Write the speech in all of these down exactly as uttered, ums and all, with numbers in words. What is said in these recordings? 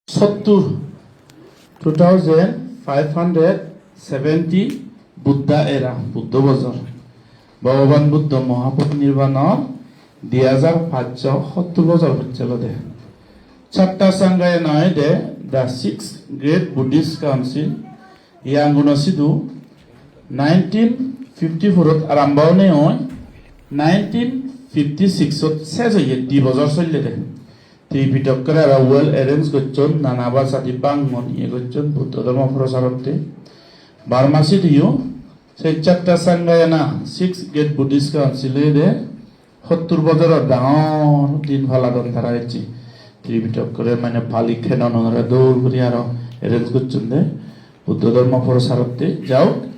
Sottur, two thousand five hundred seventy Buddha era, Buddho bojor. Bhogoban Buddho Mohaparinirbanor di hajar pachsho sottur bojor hocche olode. Chatta Sanghayana oide, the Six Great Buddhist Council, Yangon-o sidu nineteen fifty-four-ot arambho onei oi, nineteen fifty-six-ot sej oye, di bojor sollede. Tripitokkore aro well arrange gocchon, nana bhasadi bangon iye gocchon Buddho dhormo procharotte. Burma sidiyo se Chatta Sanghayana, Six Great Buddhist Council oide, sottur bojoror dangor din paladon tara ecche. Tripitokkore mane Pali canon-ore dol guri aro arrange gocchon de Buddho dhormo procharotte. Jaok,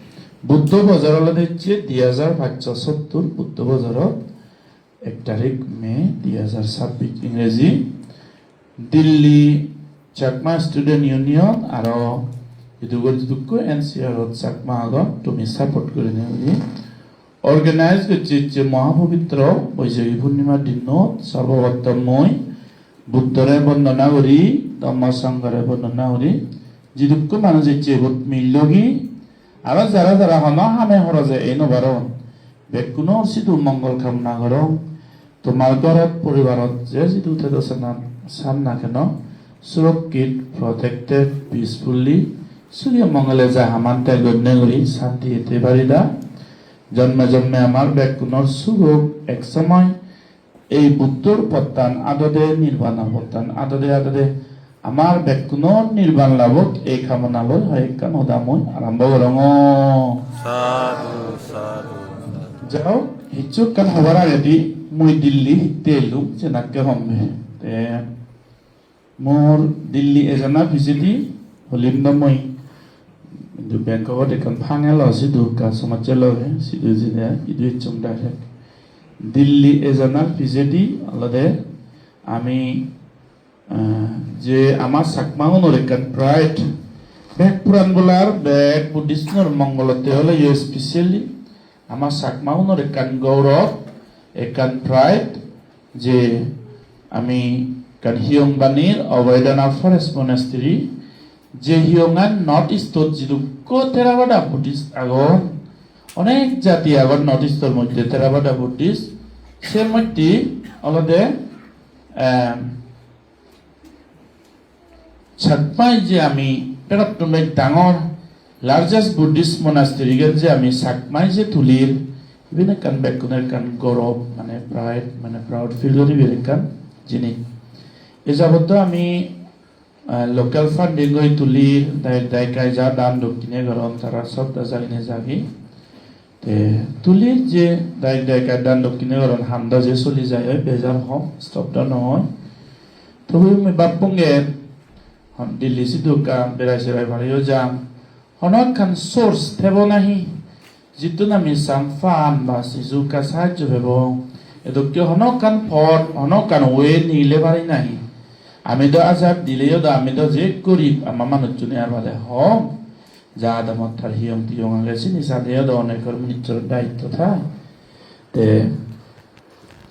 Buddho bojor olode ecche di hajar pachsho sottur Buddho bojorot ek tarik May di hajar sabbish Ingreji. Delhi Chakma Student Union aro idugo jidukko N C R-ot Chakma agon, tumi support gurinei uri organize gocche ecche mohapobitro Boijagi Purnima dinnot. Sorboprottom mui Buddhore bondona guri, Dhamma Sanghore bondona guri, jidukko manuj ecche ebot millogi, aro jara jara hono hame horoje ei no paron, bekkunor sidu mongol kamona gorong. Tomar gorot, poribarot je sidu thedo sanan san na keno, surokkit, protected, peacefully, suge mongole ja haman te gonne guri santi ete parida. Jonme jonme amar bekkunor sug ok, ek somoy ei Buddhor pottan adode, nirbanor pottan adode adode amar bekkunor nirban labok, ei kamona loi hoi ekkan hoda mui arambho gorongor. Sadhu, sadhu. Jao, hissu ekkan hobar agedi mui Delhi hitte elung, senakke hombe. Te mor Delhi ejana pijedi holim do mui, hintu Bangkokot ekkan panel o, sidu ekkan somajje loge, sidu jeinei idu ecchong direct. Delhi ejanar pijedi olode ami, ah, je ama Chakmaunor ekkan pride, bek puran bolar, bek Buddhist-unor mongolotte ole yo specially ama Chakmaunor ekkan gourop, ekkan pride, je ami ekkan hiyong banir, Abhay Dana Forest Monastery, je hiyongan North East-ot jidukko Theravada Buddhist agon, onek jati agon North East-or moddhe Theravada Buddhist, se moddhe olode, em, Chakmai je ami begottun bej dangor largest Buddhist monastery gan je ami Chakmai je tulir, iben ekkan bekkunor ekkan gorob, mane pride, mane proud feel guribar ekkan jinis. E jabot do ami, ah, local funding goi tulir, dayok dayikai ja dan dokkine goron, tara sroddha jaginei jagi. Te tulir je dayok dayika dan dokkine goron, handa je soli jai oi, bejar hom, stop do no oi. Tobe mui bappunge hon Delhi sidu ekka berai serai pariyo jang. Hono ekkan source thebo nahi? Jittun ami sam fund ba siju ekka sahajjo pebo. Edokke hono ekkan pot, hono ekkan way nigile pari nahi? Ami do ajat dileyo do ami do je gorib, ama manuchchune ar bade hom. Ja adamot tar hiyong tiyong age, sini sadeyo do onekor manujor daitto thai. Te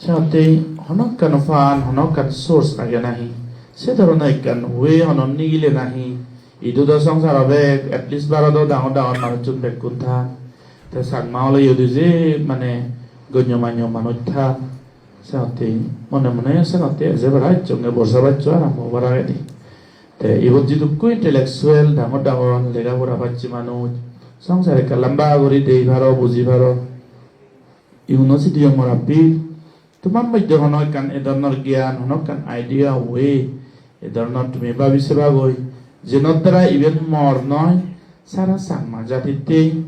senottei hono ekkan fund, hono ekkan source age nahi? Se dhoronor ekkan way hono nigile nahi? Idu do songsaro bek, at least Bharodo dangor dangor manuchun bekkun than. Te Chakma ole idu je mane gonyo manyo manuj than. Senottei mone mone senottei eje para ecchonge, borsa baccho arambo obar agedi. Te ibot jidukko intellectual, dangor dangor lega pora pacche manuj, songsar ekka lamba guri dei paro, buji paro. Iguno sidu yo mor appeal. Tomar moddhe hono ekkan e dhoronor gyan, hono ekkan idea, way, e dhoronor tumi babi seba goi, jenor dara iben mor noi, sara Changma jatittei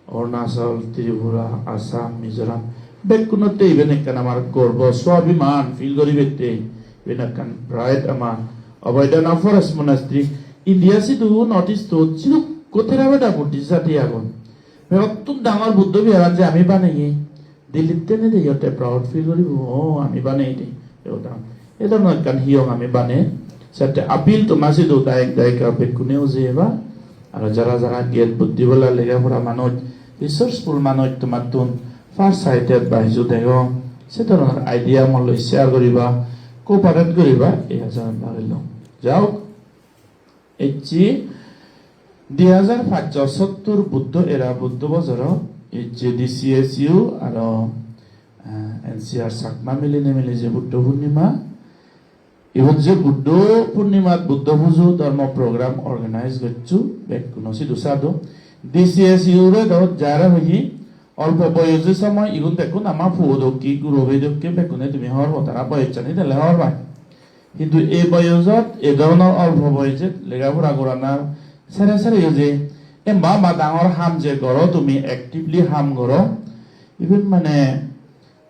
Arunachal, Tripura, Assam, Mizoram, bekkunotte iben ekkan amar gorbo, swabhiman feel guribatte, iben ekkan pride amar. Abhay Dana Forest Monastery, India sidu North East-ot sidukko Theravada Buddhist jati agon. Begottun dangor Buddho Viharan je ami baneye, Delhitte nede iyotte proud feel guribo, "O, ami baneyede." Ei dhoronor ekkan hiyong ami bane. Sette appeal toma sidu dayok dayika bekkune ujei eba. Aro jara jara gyan buddhi bola, lega pora manuj, resourceful manuj tomattun far sighted ba hiju degong, se dhoronor idea mor loi share guriba, cooperate guriba, ei aja ragilung. Jaok, Ecche di hajar pachsho sottur Buddho era Buddho bojoro ecche D C S U aro, eh, N C R Chakma milinei mili je Buddho Purnima, igun je Buddho Purnimat Buddho Pujo dhormo program organize goccho, bekkuno sidu sadu. D C S U re do jara hoye, olpo boyosi somoy igun bekkun ama puo dokke, guro bhei dokke, bekkune tumi hobor po, tara boyossani dele hobor pai. Hintu ei boyosot ei dhoronor olpo boyosot lega pora goranar sere sere yo je, e ma ma dangor ham je goro, tumi actively ham goro, iben mane,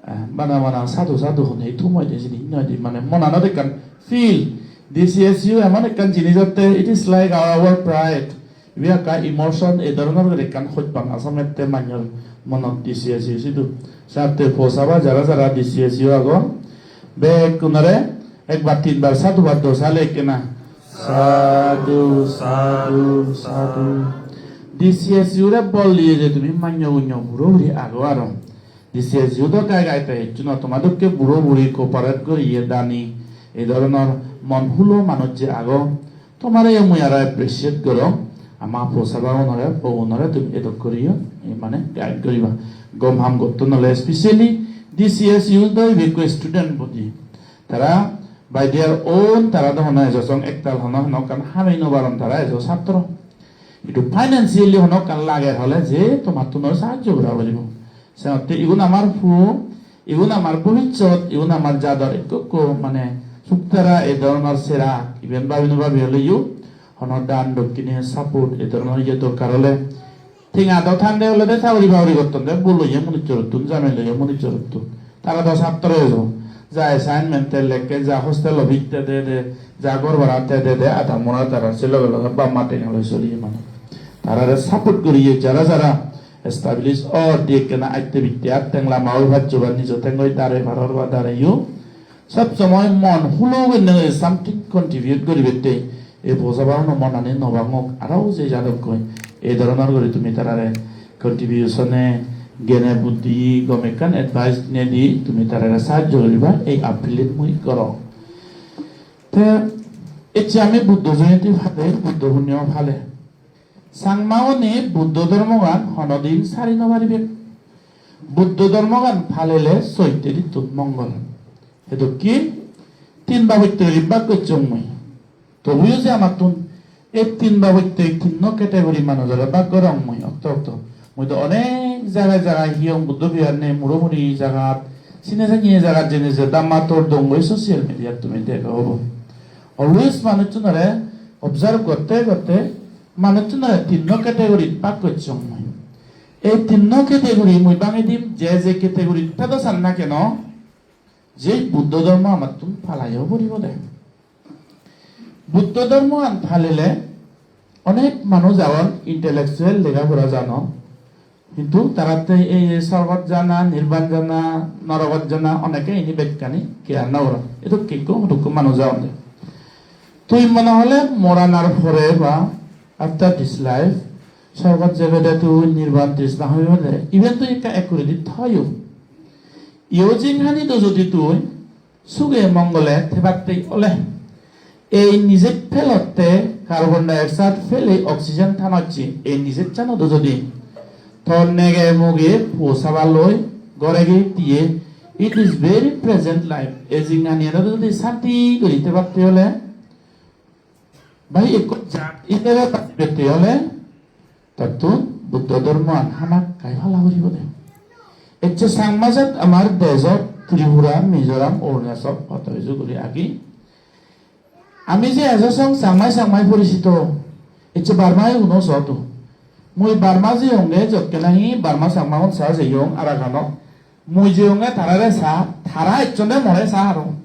eh, bana bana sadhu sadhu hone thum oide, jini hinno hoide, mane monanot ekkan feel. D C S U emon ekkan jinis otte, it is like our, our pride. Ibe ekka emotion, ei dhoronor guri ekkan hojpang asomette manyor monot D C S U sidu. Satte posaba jara jara D C S U agon, bekkunore ekbar tinbar sadhubad do sale ekkena. Sadhu, sadhu, sadhu. D C S U re bol diye je tumi manyo gunyo buro buri ago aro. D C S U do gai gai te hissu no, toma dokke buro buri cooperate guriye dani, ei dhoronor mon hulo manuj je ago, tomare yo mui aro appreciate gorong. Ama posaba unore, po unore tumi edok guriyo, ei mane guide guriba. Gom ham gotton ole, especially D C S U do ibe ekko student body. Tara by their own, tara do hono ejo song ektal hono hono ekkan hamei no paron, tara ejo satro. Hintu financially hono ekkan lager hole je tomattun oi sahajjo gora poribo. Senotte igun amar puo, igun amar bobissot, igun amar jador ekko ekko mane suktara ei dhoronor sera, iben babi no babi oleyo hono dan dokkine support ei dhoronor iye dorkar ole. Tenga do thande olode sagori bagori gotton de, bol oye munucchorottun, jamei loye munucchorottun. Tara do satro ejo. Ja assignment te lekke, ja hostel o bit te de de, ja ghor bhara te de de, ada mora tara se loge loge bap ma tenga loi soliye mane. Tarare support guriye jara jara establish or di ekkena atte bitte ar tengla ma oi paccho ba nijo tengoi dare paror ba dare yo. Sob somoi mon hulo gurinei something contribute guribatte, ei posaba uno monani no bangok, aro je jadokkoi. Ei dhoronor guri tumi tarare contribution-e, gene buddhi, gome ekkan advice dinei di tumi tarare sahajjo guriba, ei appeal-in mui gorong. Te ecche ami Buddho Jayanti pale, Buddho Purnima pale. Changmagune Buddho dhormogan honodin sari no paribe. Buddho dhormogan palele soitte dittun mongol. Edokke tin babotte guri bhag gocchong mui. Tobuyo je amattun ei tin babotte tinno category manujore bhag gorong mui okto okto. Mui do onek jaga jaga hiyong Buddho Vihar nei, muro muri jagat, sine sanye jagat jeinei je Dhamma tor dongoi social media-t tumi dega obo. Always manuchunore observe gotte gotte manuchunore tinno category-t bhag gocchong mui. Ei tinno category mui bhangi dim, je je category-t pedo san na keno, je Buddho dhormo amattun palayo poribo de. Buddho dhormoan palele onek manuj agon intellectual, lega pora jano, hintu taratte ei sorgot jana, nirban jana, norogot jana oneke ini bekkani care no goron. Edokke ekko hudukko manuj agon de. Tui mone hole moranar pore ba after this life sorgot jebede, tui nirban trishna hoibede, iben tui ekka ekkuredi thoyo. Yo jinghani do jodi tui suge mongole thebatte ole, ei nijej pelotte carbon dioxide pelei oxygen tanosse, ei nijejchano do jodi tor nege muge puo saba loi gore gei diye, it is very present life. Ei jinghani aro do jodi santi guri thebatte ole, bai ekko jat idebe bajibette ole, tattun Buddho dhormoan hamakkai pala puribo de. Ecche Changma jat amar dejot Tripura, Mizoram, Arunachal hoto hiju guri agi. Ami je ejo song Changmai Changmai porisito, ecche Burma-i uno so to. Mui Burma jeyonge jokke nahi Burma Changmagun sa jeyong Arakanot. Mui jeyonge tarare sa, tara ecchonde more sa aro.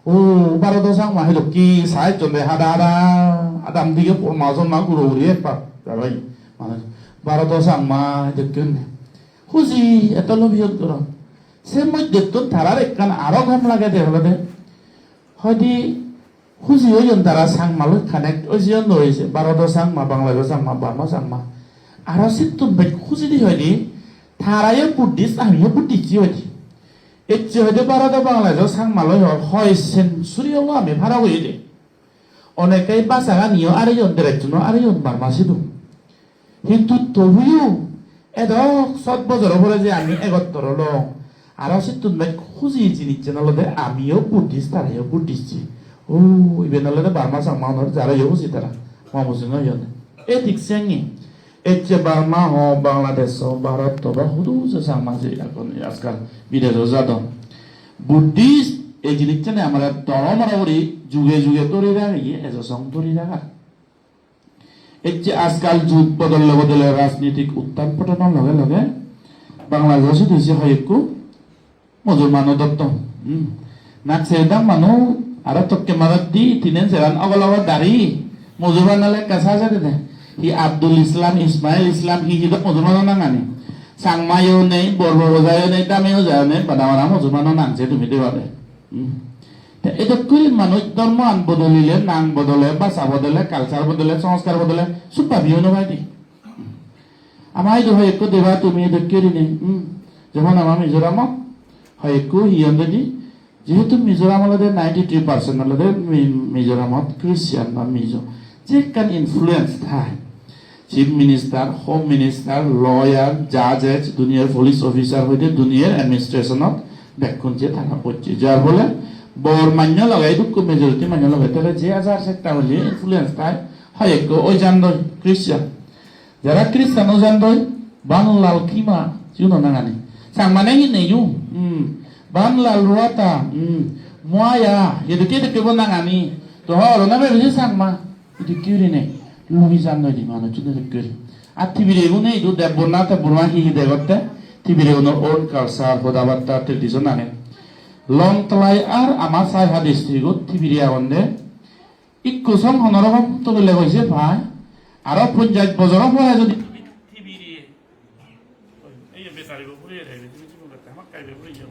O, Bharodo Changma hedokke sa ecchonde hada hada, adam dige porma jorma guro guri ekpak, jabai. Mane, Bharodo Changma hedokke onne. Huji eto lobiyot goron. Se moddhettun tarar ekkan aro gom lagede olode. Hoide huji oyon tara Changma loi connect oi jeyon, no oye, Bharodo Changma, Bangladesh Changma, Burma Changma. Aro sittun bej huji di hoide, tarayo Buddhist, amiyo Buddhist ji hoide. Ecche hoide Bharodo Bangladesh Changma loi hor hoi century obo ami parok oyede. Onekkei basaganiyo areyon, dress-uno areyon Burma sidu. Hintu tobuyo edok sot bojoro pore je ami egottor olong, aro sittun bek huji jinissan olode amiyo Buddhist, tarayo Buddhist. O, iben olode Burma Changma unor jareyo huji tara, Mamo Singho hoyonde. E thik sengi. Ecche Burma ho, Bangladesh ho, Bharot ho, ba hudu je Changma je agon ajkal bidejo jadon. Buddhist ei jinissani amare doromoro guri juge juge dhori rageye, ejo song dhori ragar. Ecche ajkal jug bodole bodole rajnitik uttan potonor loge loge Bangladesh-o sidu se hoyekko Mujurmano dotto. Hmm. Nak sedang manu aro tokke madat di tinen seran ogol ogol dari. Mujurman ole ekka saja dede. Hi Abdul Islam, Ismail Islam, hi hi do Mujurmano nangani. Changmayo nei, Borbo Ojayo nei, Dame Ojayo nei, bana bana Mujurmano nang se tumi deba de. Hmm. Te edok guri manuj dhormoan bodolile, nang bodole, bhasha bodole, culture bodole, sanskar bodole, suk bhabiyo no pai de. Ama idu hoyekko deba tumi edokke gurinei, hmm, jemon ama Mizoramot hoyekko hi honde di, jehetu Mizoram olode ninety-three percent olode Mi-, Mizoramot Christian ba Mizo, je ekkan influence thai, Chief Minister, Home Minister, lawyer, judge, duniyar police officer hoide duniyar administration-ot bekkun je tara pocche. Jar phole bor mannyo loge, idukko majority mannyo loge, tale je ajar setta hole influence thai, hoyekko oi jandoi Christian. Jara Christian o jandoi, Banlal Kima, sigun o nangani. Changmane hi neyo? Hmm. Banlal Ruata, hmm. Moaya, edokke edokke bo nangani. To horo na bebiji Changma. Edokke gurinei. Lui jandoi di manuchchun edokke guri. Ar Tibire gune idu Debbarma, Tebbarma hi hi degotte. Tibire gunor own culture, hoda batta, tradition age. Lawngtlai ar ama Saiha district-ot Tibire agonde. Ikko song hono rokom togile hoise pai. Aro ponjash bojoro pore jodi tumi T V re, ei battery bo puriye de, tumi tumi hamakkai be puriye.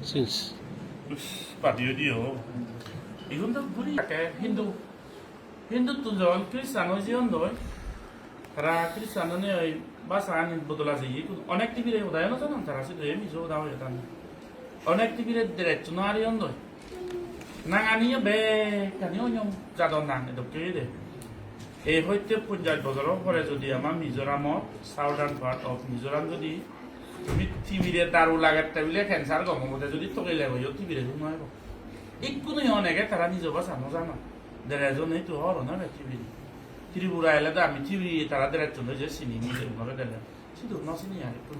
Since. Ush, padiyo diyo. Igun do guri age, Hindu. Hinduttun jokon Christian oi jeyondoi, tara Christian onei oi bhasha ani bodola jeye, ikko onek Tibire hodai no janon tara, sidu ei Mizo hoda hoye tara. Onek Tibire dress-uno areyondoi. Nanganiyo bekkani onyo jador nang edokke oyede. Ei hoite ponjash bojoro pore jodi ama Mizoramot, southern part of Mizoram jodi tumi Tibire daru lagette bile cancer gom obode jodi togile hoyo Tibire gom no obo. Ikkunu onege tara nijo bhasha no janon. Dress-o nei to horo na be Tibire. Tripura ele do ami Tibire tara dress-un do je sini ni je unore dele. Sidu no sini ar ekku.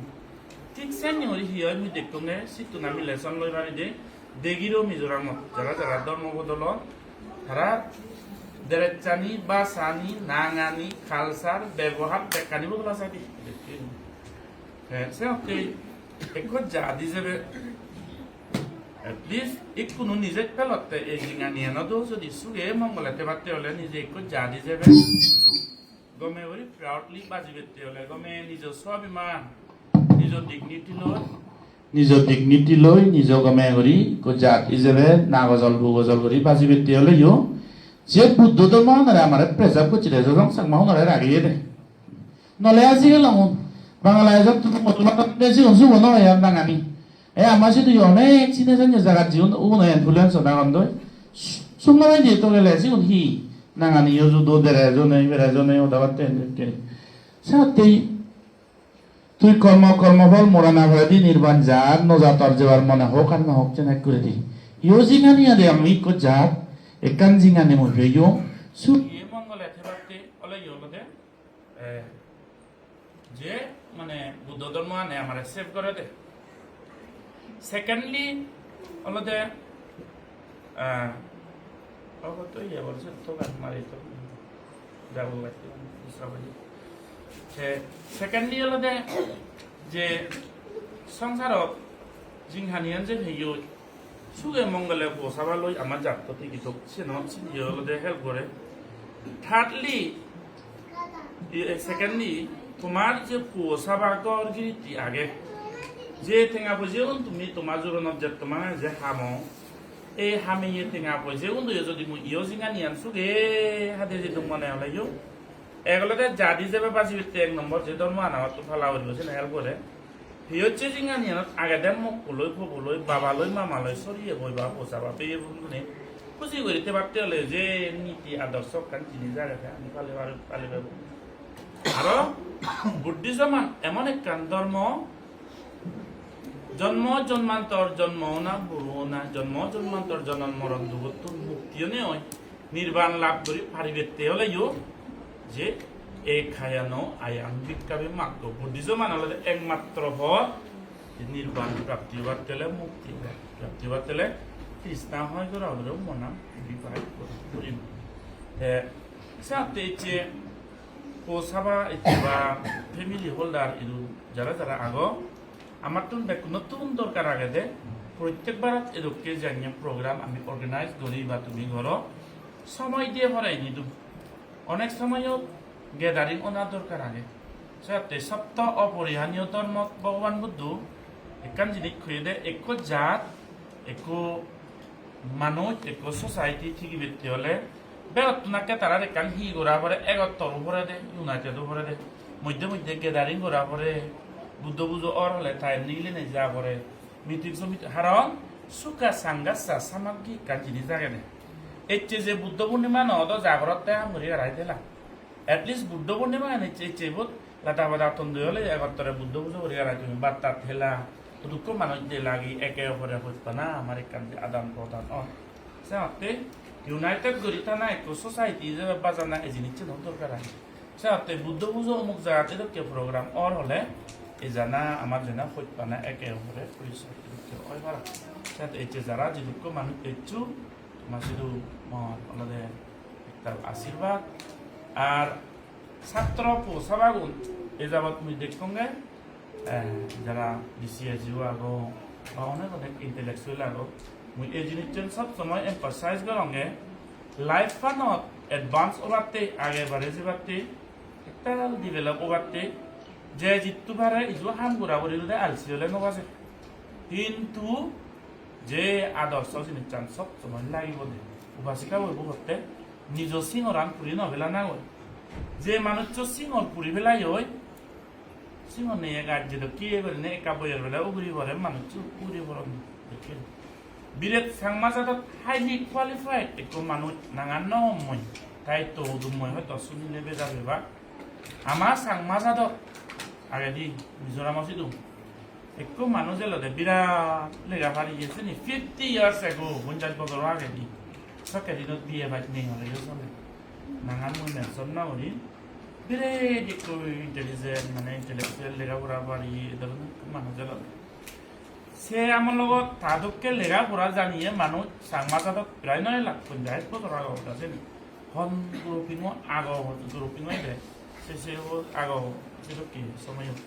Thik senne guri hi oi mui dekkonge, sittun ami lesson loi pari de. Degiro Mizoramot jara jara dhormo bodolon, tara dress-ani, bhasha-ani, nang-ani, culture, bebohar bekkani bodola sai de. Te se hotte ekko jat ijebe at least ikkunu nije pelotte ei jinghaniyan do jodi suge mongole thebatte ole nije ekko jat ijebe gome guri proudly bajibette ole gome nijo swabhiman, nijo dignity loi, nijo dignity loi, nijo gome guri ekko jat ijebe nagojol bugojol guri bajibette oleyo je Buddho dhormo honore amare preserve gocchede, jodong Changma honore rageye de. Nole aji gelong un. Bangla ejon tumi Musolman de sigun subo no hoy ar nangani. E ama sidu yo onek sine sanye jagat jiun ugun influence on agon doi. Summa je to gele sigun hi nangani yo judo dere jone, bere jone oda batte ende. Sattei tui kormo, kormo phol mora na pore di nirban jar, no jator jebar mone hok ar no hok jen ek guri di. Yo jingani ade ami ikko jar, ekkan jingani mui peyo. Su- Ye mongole thebatte ole yo olode Eh, je mane Buddho dhormo ane amare save gore de. Secondly, olode, eh, obo to iye bol se to gat mari to jago gat to dusra boli. Te secondly olode je songsarot jinghaniyan je heyo suge mongole bosaba loi ama jatto tigi thok, seno sini olode help gore. Thirdly, Secondly, tomar je puo saba ghor giritti age, je tenga poijegun tumi tomar juronot je tomar je hamo, ei hameye tenga poijegun doyo jodi mui iyo jinganiyan suge hade jidung mone oleyo, ek olode jadi jebe bajibatte ek nombor je dhormo anamatto pala guribo sene help gore. Hi hocche jinganiyanot agede mokkoloi, poboloi, babaloi, mamaloi soriye boi ba posa ba peye bundune huji guri thebatte ole je niti adorsho ekkan jinis agede ami pali pari, pali pebo. Aro Buddhism an emon ekkan dhormo, jonmo jonmantor jonmo ona, buru ona, jonmo jonmantor jonom moron dugottun mukti onei oi nirban lab guri paribette oleyo je ekayano ayang bhikkhave maggo. Buddhism an olode ekmatro pot je nirban prapti obatte ole, mukti prapti obatte ole trishna hoy gora olode monam purify gora puribo. Te senotte ecche po saba ecche ba family holder idu jara jara ago, amattun bekkunottun dorkar agede, prottek barat edokke janye program ami organize gori ba tumi goro, somoy diye pore ini du. Onek somoyot gathering ona dorkar age. Senotte sotto oporihaniyo dhormot Bhogoban Buddho ekkan jinis hoyede, ekko jat, ekko manuj, ekko society tigibette ole begottun akke tarar ekkan hi gora pore, egottor obo pore de, united obo pore de, moddhe moddhe gathering gora pore, Buddho pujo or ole time nigile nei ja pore, meeting somiti, haron sukha sanghassa samaggi ekkan jinis agede. Ecche je Buddho Purnima no odo ja gorotte ham guri garai dela. At least Buddho Purnima gan ecche, ecche ibot lada pada ton doi ole egottore Buddho pujo guri garai tumi, bhat tat hela, hudukko manuj de lagi eke opore hojpana amar ekkan je adan prodan on. Senotte united guri thana, ekko society ijebe bajana ei jinissan o dorkar age. Senotte Buddho pujo omuk jagat edokke program or hole ejana amar jena hojpana eke opore porisoy edokke oi para. Senotte ecche jara jidukko manuj eccho, toma sidu mor olode ektal ashirbad. Ar satro po sabagun e jabot mui dekkonge, eh, jara D C S U ago ba onek onek intellectual ago, mui ei jinissan sob somoi emphasize goronge, life-anot advance obatte, age bare jebatte, ektal develop obatte, je jittu pare idu ham gora guri de alsi ole no baje. Hintu je adorsho jinissan sob somoi lagibo de. Upasika bo ibo hotte nijo singoran puri no pelana goi. Je manuccho singor puri pelayoi, singon neye gaj jedokke iye gurinei ekka boyer bele uguri pore manuccho, uguri poron dokke. Biret Changma jadot highly qualified ekko manuj, nangan no hom mui, daitto udum mui hoito sunile beja bebak. Ama Changma jadot agedi Mizoram-o sidu ekko manuj elode birat lega pariye sini fifty years ago, ponjaj bojor agedi. Sokke dinot B A pass nei holeyo sole. Nangan mui mention no guri. Biret ekko intelligent, mane intellectual, lega pora pariye, e dhoronor ekko manuj elode. Se amologot ta dokke lega pora janiye manuj Changma jadot prai noi lakh ponjaj bojor ago hoda sini. Hon grouping-o ago, grouping-o ede, se se o ago, sedokke somoyot.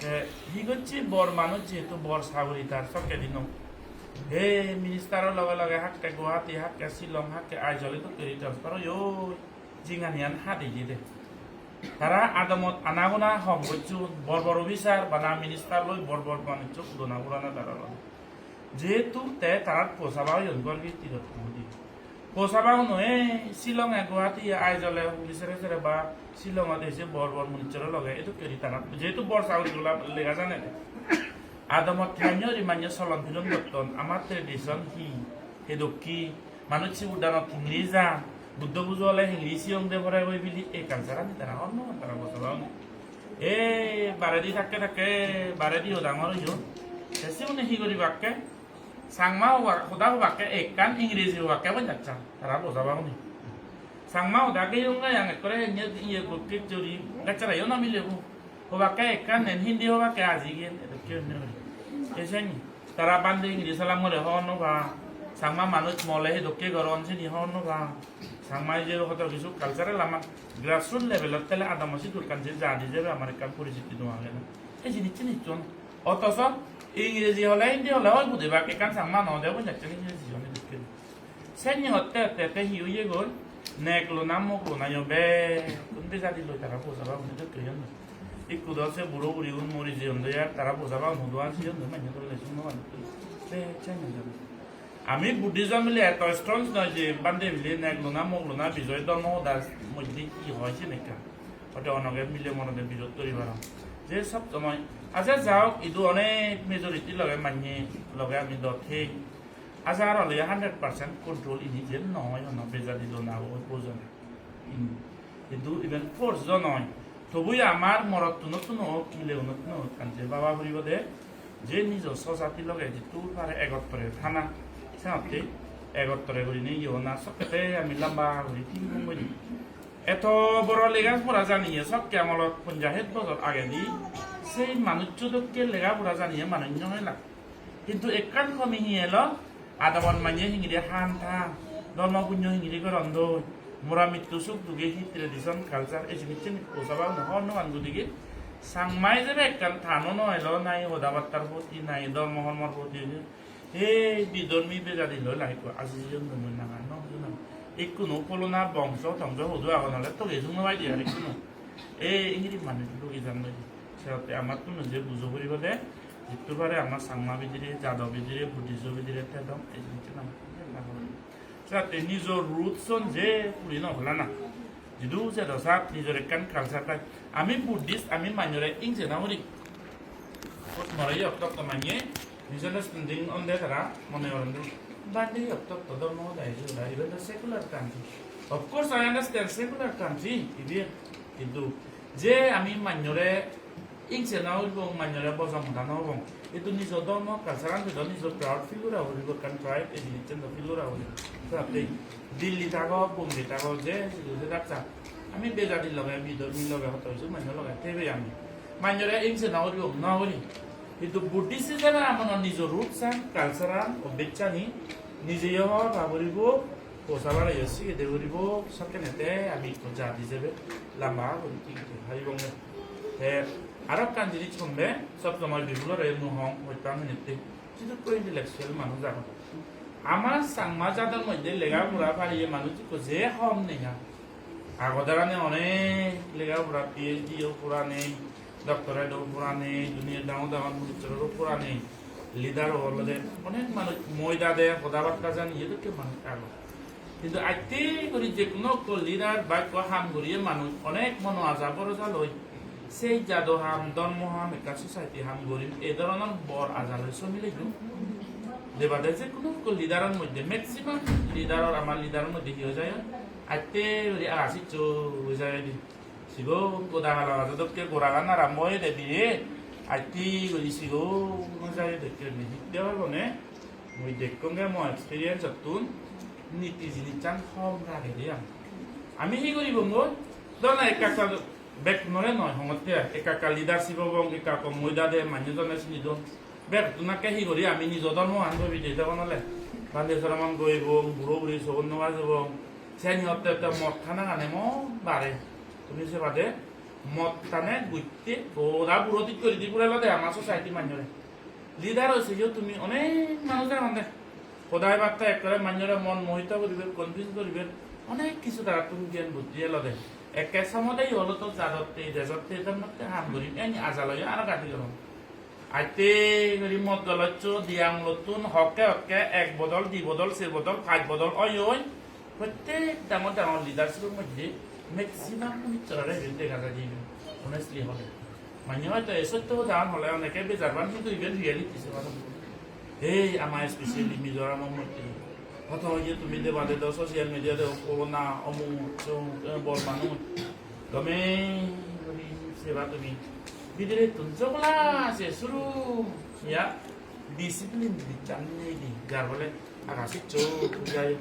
Te hi gocche, bor manuj jehetu, bor sagori tar, sokke dino. He minister-o loge loge hakke Guwahati, hakke Shillong, hakke Aizawl edokke guri transfer oyoi, jinganiyan hadeye de. Tara adamot anagona hom gocchon, bor bor officer, bana minister loi bor bor manuccho udona purana tara loi. Jehetu te tarar posaba oyon, ghor giritti gotton hudi. Posaba uno ei Shillong-e, Guwahati-e, Aizawl-e, huli sere sere ba Shillong-ot eje bor bor munichchoro loge edokke guri tara, jehetu bor sagori gola lega jane de. Adamot themyo uri manye solon pilon gotton, amar tradition hi, hedok hi, manuj sibur danot hingiri jan, Buddho pujo ole hingiri siyong de pore goi bili ei culture-ani tara hobor no pan, tara bojor hobor no. E baredi thakke thakke baredi o dangor oyon. Te sibune hi guribakke? Changma hoba-, hoda hobakke ekkan, Ingreji hobakke bonjaccha, tara bojaba huni. Changma hoda geyong gayang ekkore enne iye gokke jori, gacchara yo no milebo. Hobakke ekkan nen, Hindi hobakke aji gin, edokke onne guri. Te seni, tara bhante Ingreji salam gore hobor no pa. Changma manuj mole hedokke goron seni hobor no pa. Changma je hoto kisu cultural ama grassroot level-ot tele adamo sidu ekkan je jadi jebe amar ekkan porichiti no age na. Ei jinissan hissu no. Otoso Ingreji hole Hindi hole oi budebak, ekkan Changma no de bonjacche Ingreji hole dokke. Seni hotte hotte te hi oye goi? Nek lona, mok lona yo bekkun bejadi loi tara posa bagun dokke oyon. Ikku do se buro burigun mori jeyon de, ar tara posa bagun hudu an siyon de, manye dole suno an. Be chai na jabo. Ami Buddhism bile eto strong noi je bhante bile nek lona, mok lona bijoy dhormo hoda moddhe hi hoy sen ekka. Ote onoge mile morode birod guri paron. Je sob somoi, acha ja hok, idu onek majority loge manye loge ami do thei. Acha aro ole hundred percent control ini je noi hono bejadi lona o bojone. Ini. Hintu iben force do noi. Tobuyo amar morottunottun hok, milegunottun hok, ekkan je baba puribo de, je nijo sosati loge jittur pare egottore thana, senotte egottore gurinei iye hona sokkete ami lamba guri thinking guri. Eto boro lega pora janiye sokke amolot ponjash het bojor agedi sei manuccho dokke lega pora janiye manuj no ela. Hintu ekkan komi hi elo, adamot manye hingiri han than, dhormo punyo hingiri goron doi, mora mittu suk duge hi tradition culture ei jinissan ekko saba hone hor no pan gudigi. Changma ijebe ekkan thano no elo, nahi hoda battar poti, nahi dhormo hormor poti, ei bidhormi bejadi loi lagekko aji jiyon mui nangan no hujunang. Ikkunu pholona bongso tongso hudu agon ole toge sung no paide ar ikkunu. Ei ingiri manuj lugi jan noi. Seotte amattun je bujo puribo de, jittur pare ama Changma bidire, jado bidire, Buddhist-o bidire thedong, ei jinissan ama. Seotte nijo roots-un je puri no pelana. Jidu jedo sat nijor ekkan culture thai. Ami Buddhist, ami manjore ingse no guri. Moro yok tok to manye, misunderstanding onde tara mone goronde. Bhante yok tok to dhormo hoda eje hoda, iben do secular country. Of course, I understand secular country, ibe, hintu je ami manjore ingse no guribong, manjore bojong hoda no hobong. Hintu nijo dhormo culture-an do nijo proud feel gora puribo, ekkan pride ei jinissan do feel gora puribo. Senotte Delhi thago, Bombay thago, je sidu je daksa. Ami bejadi loge, bidhormi loge, hoto hissu manjo loge thebe ami. Manjore ingse no guribong, no guri. Hintu Buddhist ijebe amar nijo roots-an, culture-an, obbes-ani nijeyo hobor pa puribo, posa bareyo sigede puribo, sokkene te ami ekko jat ijebe lamba guri tigede paribong. Te aro ekkan jinis hombe, sob somoi bibulore mui hong, hojpang hinette. Jidukko intellectual manuj agon. Amar Changma jador moddhe lega pora pariye manuj ikko je hom nei ar. Agodarani onek lega pora, P H D o pora nei, doctorate o pora nei, duniyar dangor dangor minister o pora nei, leader o olode onek manuj moidade hoda batta janiye dokke manuj agon. Hintu atte guri je hono ekko leader ba ekko ham guriye manuj onek mono aja borosa loi sei jado ham, dhormo ham, ekkan society ham gorim, ei dhoronor bor aja loi somile do. Debade je hono ekko leader-or moddhe, maximum leader-or, amar leader-or moddhe hi oi jai? Atte guri aga siccho oi jai de. Sigon goda hala gajo dokke goragan arambo oyede bire. Atte guri sigon oi jai dokke guri. Hitte obo ne? Mui dekkonge mo experience-ottun niti jinissan hom ragede ami. Ami hi guribongoi? Dona ekka ekka bekkunore noi hongotte ai. Ekka ekka leadership obong, ekka ekka moidade manjejone sinidon. Bekkunakke hi guri ami nijo dhormogan gobi de jebon ole. Bhante sramon goibong, buro buri sogon no bajebong. Seni hotte hotte mot hanagane mo bare. Tumi sebade mot hane gutte goda buro thik guri di purelode ama society manjore. Leader oi seyo tumi onek manuj agon de. Hodai batta ekkore manjore mon mohito guribar, convince guribar, onek kisu tarattun gyan buddhi elode. Ekke somode yo olo to jadotte, dejotte, dhormotte ham gurim, eni ajalo yo aro gati goron. Atte guri mot goloch di angulottun hokke hokke ek bodol, di bodol, se bodol, pach bodol oi oi. Prottek dangor dangor leadership-or moddhe maximum pubitro-re iben dega jai de iben, honestly hole. Mane hoito ei sotto hodagan hole oneke bejar pan, hintu iben reality se hodagan. Ei ama especially Mizoram-or moddhe hoto iye tumi deba de do social media-t, o na omuk somuk, eh, bor manuj. Gome guri seba tumi. Bidirettun jogla se suru, ya. Discipline jinissan nei de, jar fole aga siccho oi jai.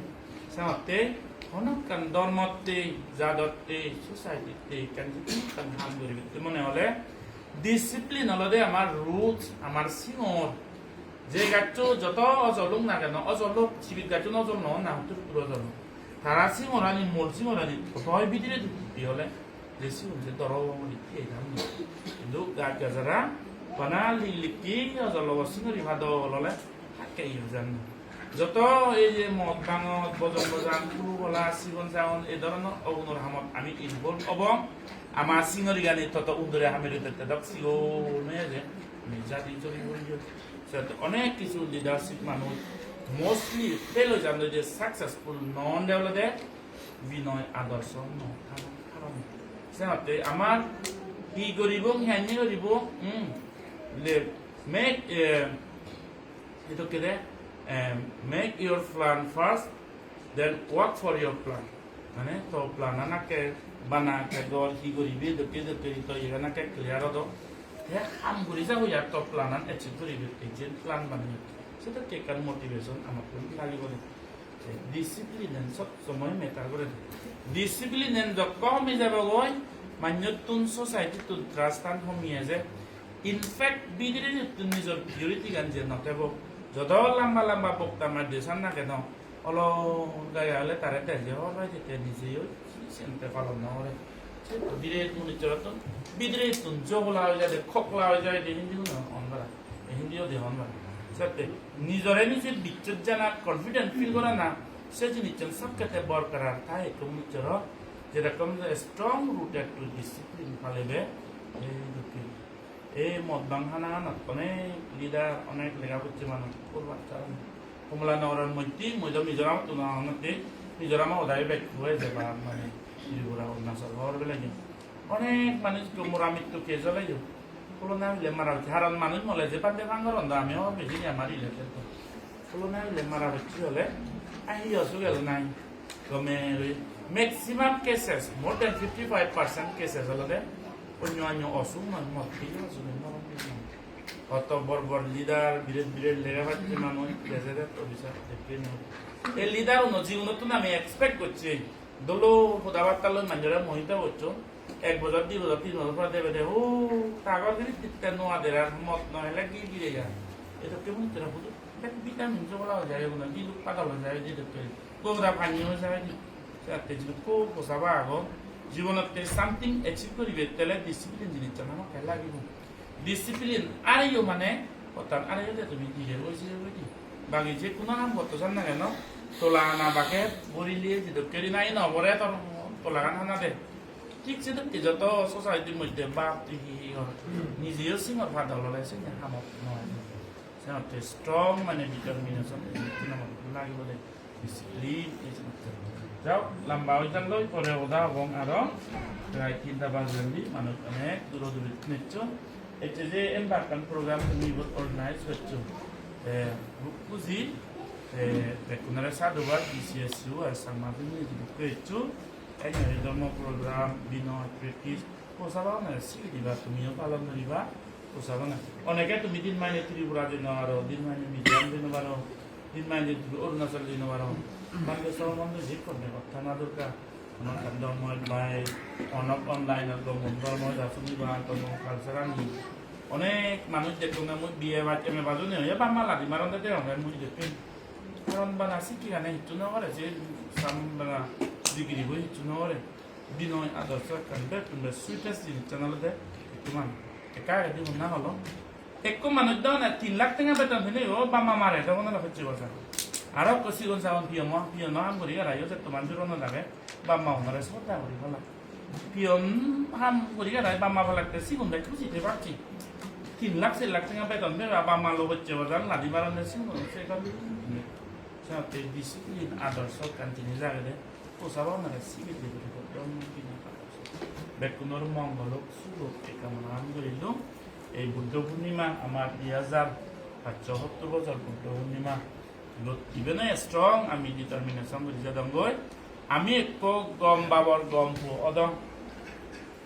Senotte hono ekkan dhormotte, jadotte, society-tte ekkan jidukkan ham guribatte mone hole discipline olode amar roots, amar singor. Je gaccho joto ojol ok na keno, ojol ok, sibit gacchun ojol no on na, huttur huttur ojol ok. Tara singorani, mul singorani, hoi bidire dhukki hole, je sigun je doro obo mui thik ei jani. Hintu gaj gajara bana likki ojol obo, singori padol ole hakke iyo jani. Joto ei je mod bangot, bojong bojan, hulu bola, sigon sagon, ei dhoronor ogunor hamot ami involve obong. Ama singorigani toto undure hamiri tette dok sigon oye je ami jadi jori guri jori. Siyot onek kisu leadership manuj mostly fail oi jadon, je successful non de olode binoy adorsho no thanar karone. Senotte amar hi guribong, hi anni guribong, hmm, le, make, eh, edokke de, em, make your plan first, then work for your plan. Mane to plan an akke bana, akke gor, hi guribi, edokke edokke to iyan akke clear odo. Te ham guri ja hoi ar to plan an achieve guribi, je plan baneye. Sedokke ekkan motivation amattun lagibode. Discipline an sob somoy matter gore. Discipline an jokko homi jabo goi, manjottun, society tun trust an homi eje. In fact, bidire nittun nijor purity gan je no thebo. Jodo lamba lamba bokta madde san na keno, olo gaya ole tare deje hor pai jete nije oi, sente palon no gore. Se to biret munichorottun, bidirettun jogola oi jade, khokla oi jade, hindi hon bara. Hindi ode hon bara. Sette nijore nije bichchot jana, confident feel gorana, se jinissan sob khetre borkarar thai ekko munichoro, jerokom strong rooted to discipline palebe, ei dokke. Ei mod bang hana hanot onek leader, onek lega pocche manuj, purbat karon. Kamalanagaror moddhe, mui do Mizoramottun agongotte, Mizoram hodai bekku eje ba mane Tripura, Arunachal hobor peleyo. Onek manuj do mora mitto case oleyo. Pulona bile mara pocche, haron manuj mole je pande pang goron do ami hobor pei sini amar election to. Pulona bile mara pocche ole, ahi osuk elo nai. Gome oi maximum cases, more than fifty-five percent cases olode onyo onyo osuk noi, mod pei osuk noi, morom pei noi. Oto bor bor leader, biret biret lega pacche manuj, president, officer, dekke noi. Ei leader uno jiunottun ami expect gocchi, dolo hoda batta loi manjore mohita gocchon, ek bojor, di bojor, tin bojor pore debe de, o, tagor giri titte no ader ar, mod no hele gir gire jar. Edokke manuchchore hudu bek vitamin jogola oi jai, eguno diluk padol oi jai, edokke goda pani oi jai, edokke jidukko posaba agon, jibonotte something achieve guribatte ole discipline jinissan hamakkai lagibo. Discipline areyo mane, pottan areyo de tumi dire oi je oi di. Bagi je hono ham gotto san na keno, tola ana bage bori liye jidokke ri nahi no bore tor tolagan hana de. Thik sedokke joto society-r moddhe bap tui hi hi hor, nijeyo singor padol ole sini hamot noi. Senotte strong mane determination ei jinissan amar lagibode, discipline ei jinissan. Jao, lamba oi jalloi, pore hoda hobong aro. Prai tinta bajendi, manuj onek duro duri ecchon. Ecche je embarkan program tumi ibot organize goccho. Te hub huji, te bekkunore sadhubad, B C S U ar Changma Feminism Group-o eccho. Ei nore dhormo program, binoy, practice, posaba onore sigi diba, tumiyo palon guriba, posaba onore. Oneke tumi din mane Tripura jei no paro, din mane Mizoram jei no paro, din mane Arunachal jei no paro. Bhante Soromondo je konne hotta na dorkar. Amar ekkan dhormo bai onok online-ot gom gom dhormo ja suniba, gom gom culture ani. Onek manuj dekkong mui B A pass, M A pass juni oye bap ma ladi maronde degonge mui dekkong. Karon bana sikke gane hissu no gore, se sam bana degree bo hissu no gore. Binoy adorsho ekkan bekkun be sweetest jinissan olode ekku manuj. Ekka agedi honna holo. Ekko manuj do na tin lakh tenga beton pene o bap ma mare do honna hocche boja. Aro ekko sigon sagon piyommo, piyommo ham guri gara yo jetto manjur ono dage, bap ma unore sodda guri pala. Piyon ham guri gara bap ma palatte sigon bek huji te bacche. Tin lakh ser lakh tenga beton pebe, bap ma lo hocche boja ladi maronde sigon se gor. Senotte discipline adorsho ekkan jinis agede. Posa baganore sibet deguri hoddon bina pagor. Bekkunor mongol ok, suk ok, ei kamonagan gurilung. Ei Buddho Purnima, amar di hajar pachsho sottor bojor Buddho Purnima, ibot even strong ami determination guri jadonggoi. Ami ekko gom babor gom puo odong.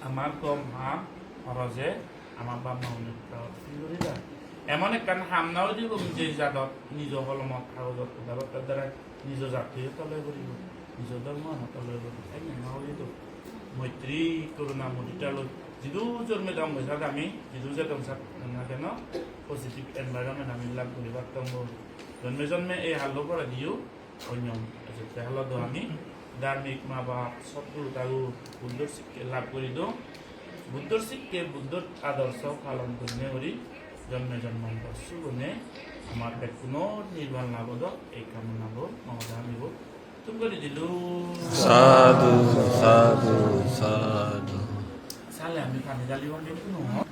Amar gom ham horoje ama bap ma une proud feel guri jar. Emon ekkan ham na udi gom je jadot nijo holomot hagojot udabatta darai nijo jattoyo tole guribo, nijo dhormoano tole guribo. Ene no udi do. Moitri, koruna, mudita loi jidu jorme dong goi sat ami, jidu jedong sat na keno, positive environment ami lab guri pattong goi. Jonme jonme ei hallo pore diyo, onyom ejette halodo ami dharmik ma bap, sotguru thagur, Buddhor sikke lab guri dong. Buddhor sikke, Buddhor adorsho palon gurinei guri Jonme jonmantor sugune amar bekkunor nirban lab odok, ei kamona loi mogoda amibo tum guri dilung. Sadhu, sadhu, sadhu. Sale ami pani dalibong bekkuno.